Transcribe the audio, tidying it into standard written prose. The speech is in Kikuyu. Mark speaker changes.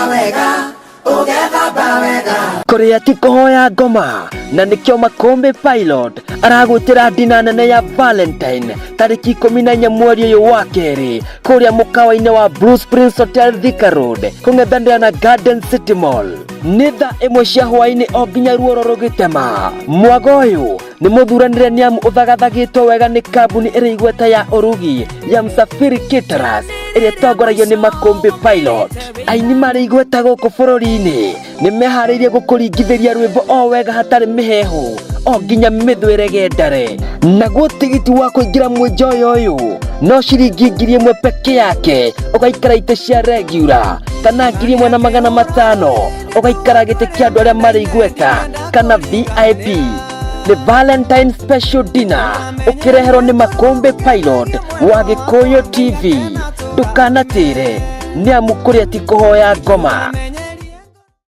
Speaker 1: Wega ũgethamba wega.
Speaker 2: Kũrĩa ti kũhoya ngoma, na nĩkĩo Makũmbĩ Pilot aragwĩtĩra ndina nene ya Valentine tarĩki 14 mweri ũyũ wa kerĩ kũrĩa mũkawa-inĩ wa Blue Springs Hotel, Thika Road, kũng'ethanĩra na Garden City Mall. Nĩ thaa 1 cia hwaĩ-inĩ o nginya ruoro rũgĩtema. Mwago ũyũ nĩ mũthuranĩre nĩ amu ũthagathagĩtwo wega nĩ kambuni ĩrĩ igweta ya ũrugi ya Msafiri Caterers ĩrĩa ĩtongoragio nĩ Makũmbĩ Pilot. Aini marĩ igweta gũkũ bũrũri-inĩ nĩ meharĩirie gũkũringithĩria rwĩmbo o wega hatarĩ mĩheehũ o nginya mĩthwĩre gendare. Naguo tigiti wa kũingĩra mwĩnjoyo ũyũ no ciringi 1000 peke yake ũgaikara itĩ cia regular, kana 1500 ũgaikara gĩtĩ kĩa andũ arĩa marĩ igweta kana VIP. Nĩ Valentine Special Dinner ũkĩreherwo nĩ Makũmbĩ Pilot wa Gĩkũyũ TV. Ndũkanatĩre nĩ amu kũrĩa ti kũhoya ngoma.